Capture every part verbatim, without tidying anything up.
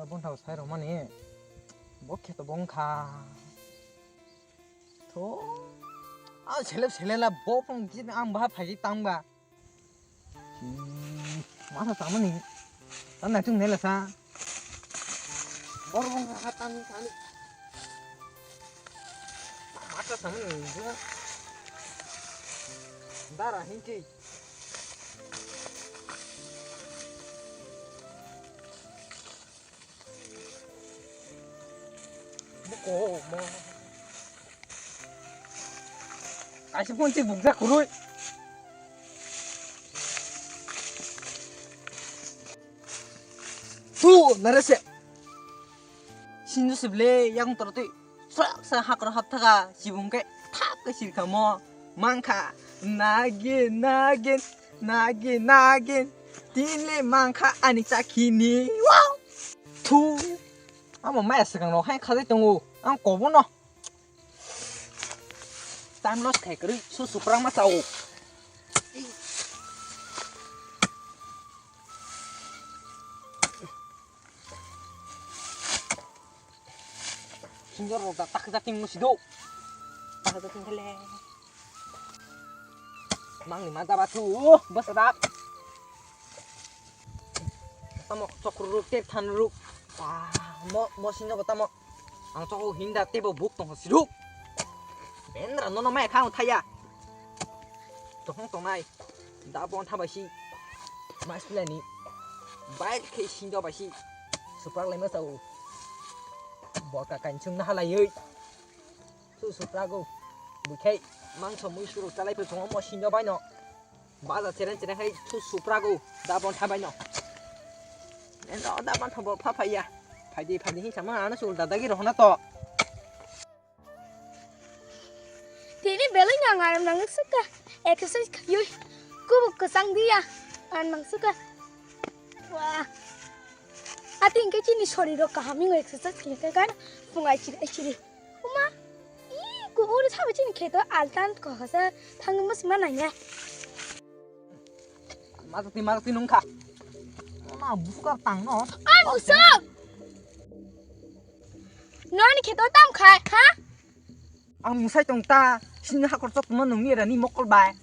Bongthao sai rwmani. Bo khe to bongkha. Tho. A selep selela bo phang khe ang baha phaikhe tang ba. Hmm, masa tangmani. Tan naitung nela sa. Bor bongkha tani tani. Masa tangmani. Dara hinti. Buko mo. Kaisa phone si bukjak kwrwi. Tu, narese. Sindu sible, yang tertui. Srak sa hakor hapthaga, sibung ke thap ke sirkamo. Mangkha, nagin, nagin, nagin, nagin. Tinle mangkha ani chakhini. Wow! Thu. Amo maya swkang rok hai khajai tongo. Ang kobono. Time loss khai kwrwi, su suprang ma chao. Sinjor rok da tak da ting musi do. Tak da ting kele. Mang ni ma da ba tu, bas da. Tamo chokru ruk, tep than ruk. Ah, mo, mo sinjo bo tamo. Ang chokru hinda tebo buk tong sidu. Bendra nono mai khang thaya. Tohong tongnai. Da bon tha bai si. Mas plani. Bai khe sinjo bai si. Suprak lai ma sao. Borka kain chung na halai oi. Su suprago. Bukhai mangso mui suru chalai pe songo mo sinjo bai no. Baza chereng chereng hai su suprago. Da bon tha bai no. Endo da bon tha bo pha phai ya. Phai di phai di hin sama ana sul da dagi rohna to. Tini belai nang aram nang suka. Exercise khayoi. Kubuk kesang dia. An nang suka. Wah. Ati hingke chini soriro kaham hingo exercise khe khe kan. Pungai chiri chiri. Uma, ih, kubur sabai chini kheto altan kokasa thangwi musi ma nangya. Majakti, majakti nungkha. Ona buskar tangno. Ai, musuk! Noni kheto tam khai, ha? Ang musai tong ta, sini hakor chok tuma nungni era ni mokol bai.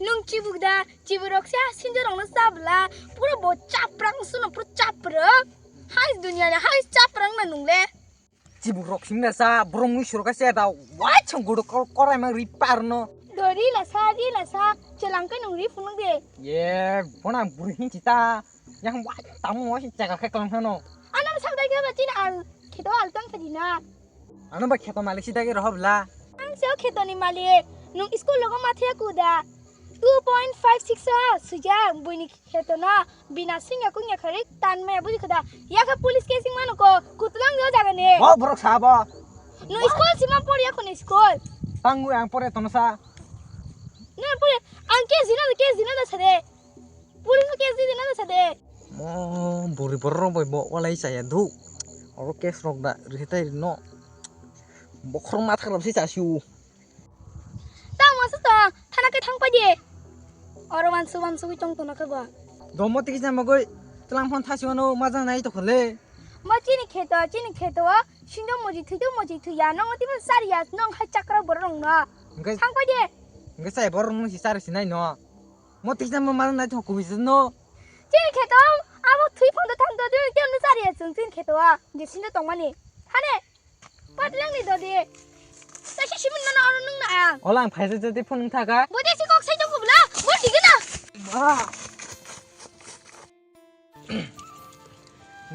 Nung chibuk da, chibuk rok se sinjo rok no sabla, pura bo chaprang suno, pura chaprang. Hai dunia ni hai chaprang na nung le. Chibuk rok singna sa, borok mui surok kaisa da, wai chong gudu kor-, korai mang ri par no. Do ri la sa, ri la sa, chelang kai nung ri phunuk de. Ye, bona buri hin chita, yang wai tamo wai chega kai klang hano. Ano sa dai ke ba chin al, kheto al tang phadi na. Ano ba kheto malik si dai ke rohobla. Ang seo kheto ni malik, nung school logo mathia kuda, two point five six o suja buini. Kheto na bina singya kungya kharik tan maya buji khada. Yakha police case wng mano ko kutlang yo jaga ni. Bo borok sabo. No school sima por yakho ni school. Tangu ang pore tono sa. No pore ang case dina case dina da sade. Police case dina da sade. Mo buri borok bai bo walai chaya du. Oro case rok da rihitai no. Bokhorok ma thagrap si chasiu. Tamo se to, thana khe thang pai di. Oro wansu wansu wi tong tono khe bo. Domo tiki jama goi, tlang phon thasi wano majang nai to khole. Mo chini kheto, chini kheto, sinjo moji thwi to moji thwi ya, nongo timo sari ya, nong hai chakra borok rong no. Hingke, thang pai di. Hingke sai borok rong si sari sinai no. Mo tiki jama majang nai to kubi no. Chini kheto, abo thwi phon to thang to, chini kheto sari ya, chini kheto, je sinjo tongmani. Thane. Patlang ni dodi. Sasi simin mana oro nung na ang. Ola ang phaisa jadi phone nung thaka. Bode si kok sai jong kubla. Bol digi na. Ba.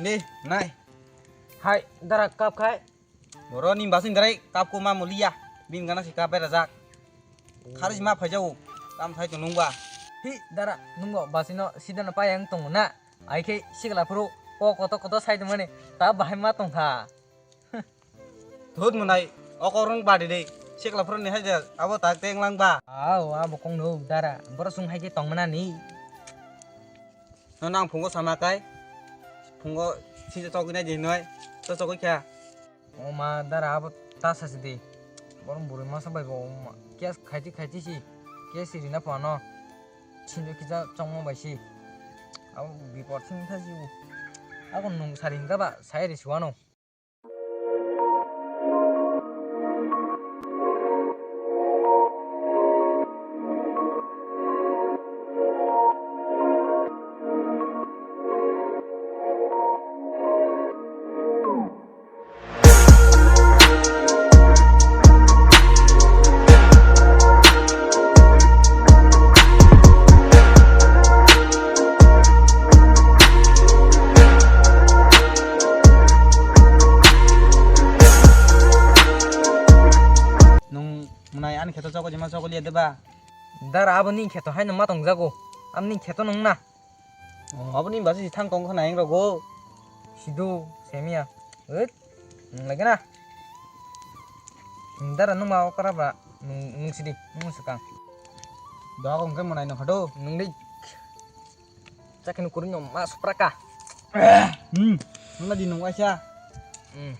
Ni, nai. Hai, dara kap khai. Boro ni basing darai kap ko ma mulia. Bin gana si kap bai rajak. Kharis ma phai jau. Tam sai to nung ba. Hi, dara, nungo basino sidana payang tong na. Ai khe sikla phuru ko koto koto sai tong mani. Ta bahai ma tong kha. Thut mwnai, o kok rwng badi de. Sikla phuru ni hai de, abo tak teng lang ba. Aw, abo kong no dara. Boro sung hai khe tong mana ni. No nang phungo sama kai. Phungo sija togwi nai de noi. To togwi kha. O ma dara abo ta sa si de. Boro bwrwi masa bai bo o ma. Kes khaiti khaiti si. Kes si rina phano. Sinjo kisa chongma bai si. Abo bipor sing tha si bo. Ako nwng sari hingka ba, sai ri suano. Nwng mwnai ani kheto chokol jima chokol ya deba? Dara abo ni kheto hai no ma tong jago. Am ni kheto nwng na. Oh, abo ni basi thang kong khana eng rogo. Sidu, semia. Ut, nwng lagi na. Dara nwng ma okra ba, nwng, nwng sidi, nwng sukang. Doa kong ke mwnai no khado. Nwng di. Chakini kuri no ma supraka. Hmm, nwng di nwng waisa. Hmm.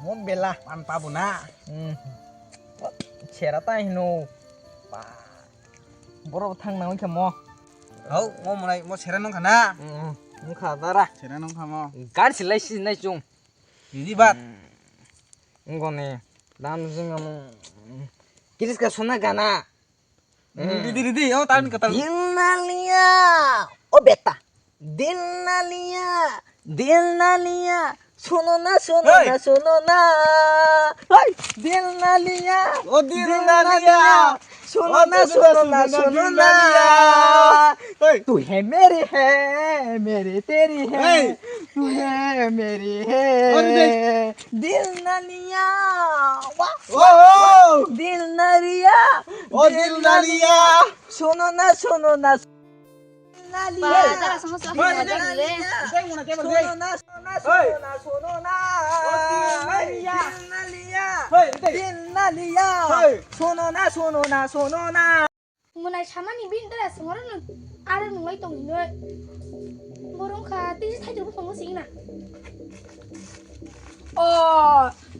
Mo bela pan pa buna. Hmm. Sera ta hino. Pa. Boro thang na khe mo. Hau, mo mwnai, mo sera nung khana. Hmm. Nung kha dara. Sera nung kha mo. Gan silai si nai chung. Didi bat. Hmm. Ngone. Dan jing am. Kiris ka sona gana. Hmm. Didi, didi, oh, tan kata. Dil na liya, o beta. Dil na liya, dil na liya. Suno na, suno na, suno na. Hey! Dil na liya, o dil na liya. Suno na, suno na, suno na. Hey! Tu hai mere hai, mere teri hai. Hey! Tu hai mere hai. Dil na liya. Wah. Oh, oh. Dil na liya. Oh, dil na liya. Suno na, suno na. Dil na liya. Ba, tara sama sama. Hey, hey, hey. Suno na, suno na, suno na, suno na. Oh, dil na liya. Dil na liya. Hey, hey. Dil na liya. Hey. Suno na, suno na, suno na. Mwnai samani bini dara songoro no aro nunglai tong hinoi. Borong kha tisi thai tong tongo sing na. O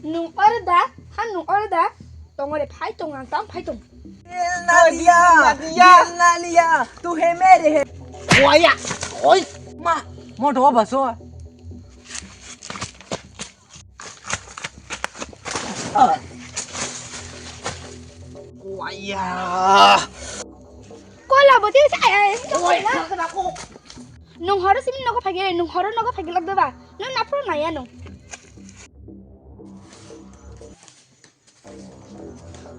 nung oro da, ha nung oro da. Tongore phai tong ang tam phai tong. Dil na liya, dil na liya, tu hai mere hai. Waya, oi, ma, mo do ba so. Waya. Kola boti sa ay ay. Waya. Nung horo simi nogo phagile, nung horo nogo phagile doba. Nung napro naya nung.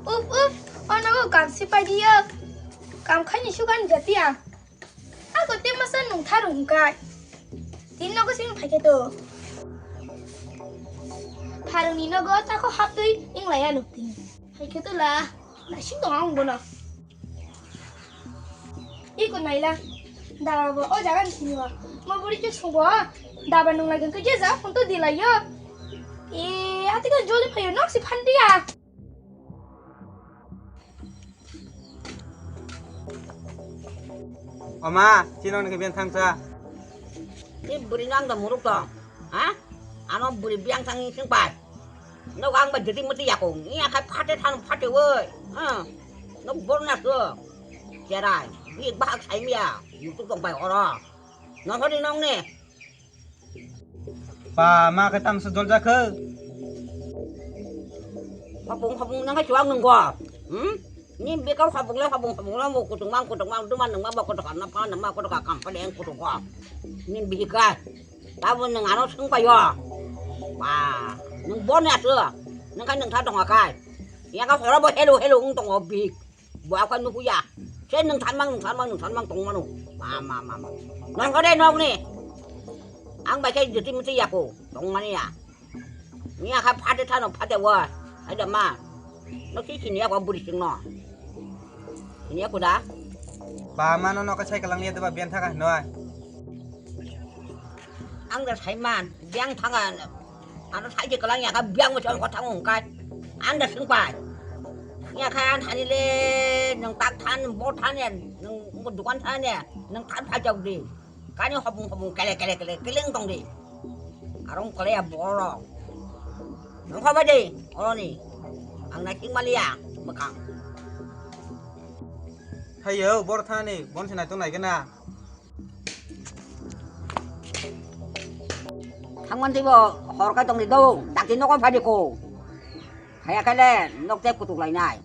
Uf uf, ono o kam si pai diyo. Kam khai ni sugan jatiya. Ako te masa nung tharu hingkai. Tin nogo sing phai khe to. Tharu ni nogo tako hap tui ing laya luk tin. Phai khe to la, na sing tong ang bono. Iko naila. Daba bo o jaga ni sini wa. Mo buri chuk sungo. Daba nung lagi ke je ja phone to dilayo. E, ati kan joli phayo nok si phandiya. Oma, sino ni ke biang thangsa. Ni buri nang da muruk to. Ha? Ano buri biang thang ni sing pai. Nok ang ba jadi mati ya kong. Ni akai phate than phate woi. Ha. Nok bor na to. Cherai. Bi bahak sai mia. Mutu kong pai oro. Nok hori nong ne. Pa ma khe tamsa jol jakhe. Hapung hapung nang khe chuang nung go. Hmm? Ni bikau hapung le hapung hapung le mo kutung mang kutung mang duman nung ma ba kutung na pa nung ma kutung kam pa deng kutung go. Ni bihika. Tabo nung ano sung pa yo. Pa nung bon ya tu. Nung kai nung tha dong akai. Ya ka horo bo hello hello ung tong o bik. Bo akhai nukuya. Se nung thanmang, nung thanmang, nung thanmang tongmano. Ma, ma, ma, ma. Nang kore nong ni. Ang bai khe jiti miti yako. Tongmani ya. Ni akhai phate thano phate wa. Hai da ma. No si sini yako buri sing no. Sini yako da. Ba ma no no ka sai kalang liya da ba biang thaka no. Ang da saiman, biang thanga, ano saidi kwlang ya kha, biang mo chong kotha mo kai. Ang da sing pai. Ya kha an hani le, nang tak than, bo than ya, nang mo dukan than ya, nang than phai jak di. Kani hopung hopung kele kele kele keleng tong di. Arong kole ya boro. Nang kha ba di, oro ni. Ang na sing mali ya, makang. Thaio, bor thani, bon se naitok nai gana. Thangman tei bo hor kai tongdi do, dakti nogo phai di ko. Haya kale nok tei kutuk lai nai.